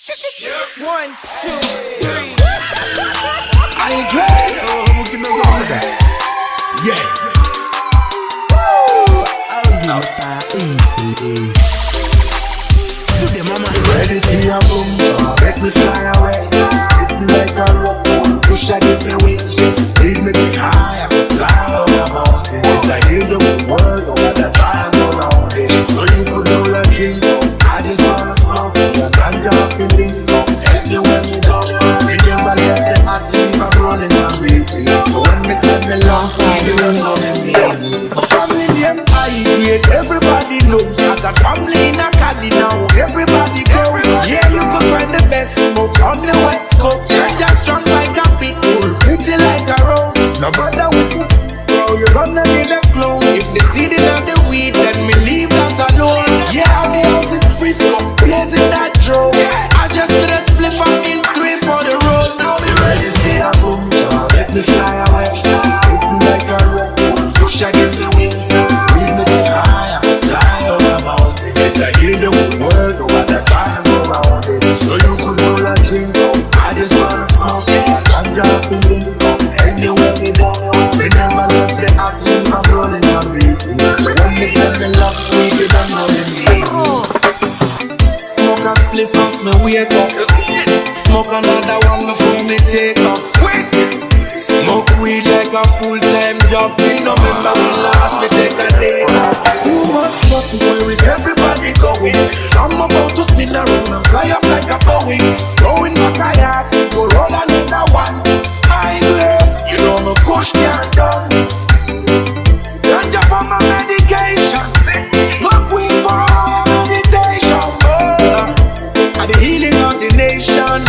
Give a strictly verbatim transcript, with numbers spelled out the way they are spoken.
One, two, three. I ain't glad. Oh, I'm gonna give me a little bit of that. Yeah. I'll give you five easy. Shoot them, mama. Ready for your boom, so make me fly away. It's like a rope, push, I give me wings. Lead me be higher, fly on the mountain. It's like you the world, no matter try and go round it. So you could do your thing, I just wanna smoke, yeah, ganja feeling. Anywhere we go, we never let the hot leave, I'm rolling on repeat. So when me say me lost, we don't know me. Family and I create, everybody knows. I got family in a Cali now, everybody goes. Yeah, you could find the best smoke on the west coast. You're just strong like a pit bull, pretty like a rose. No matter what you say, bro, you gonna need a clone. If the seed in the weed, then me leave that alone. Yeah, I'll be out in Frisco, blazing that drone. I just did a spliff, I mean three for the road. Now me ready for a boom, so let me fly away. It's like a rope, push, I give me wings. Lead me be higher, fly on the mountain. It's like you the world, no matter try and go round it. So you could roll a drink, I just wanna smoke it. I'm dropping it. Anywhere we go, we never left the act, I'm rolling on repeat. So when me say me love, we be done rolling. Smoke a spliff as me wake up. Smoke another one before me take off. Smoke weed like a full-time job. Me no remember when last me take a day off. Too much fucking, where is everybody going? I'm about to spin around and fly up like a Boeing. Going back a yard, go roll another one. I agree, you know my kush can't done. Ganja for my medication. Smoke weed for our meditation. Uh, and the healing of the nation.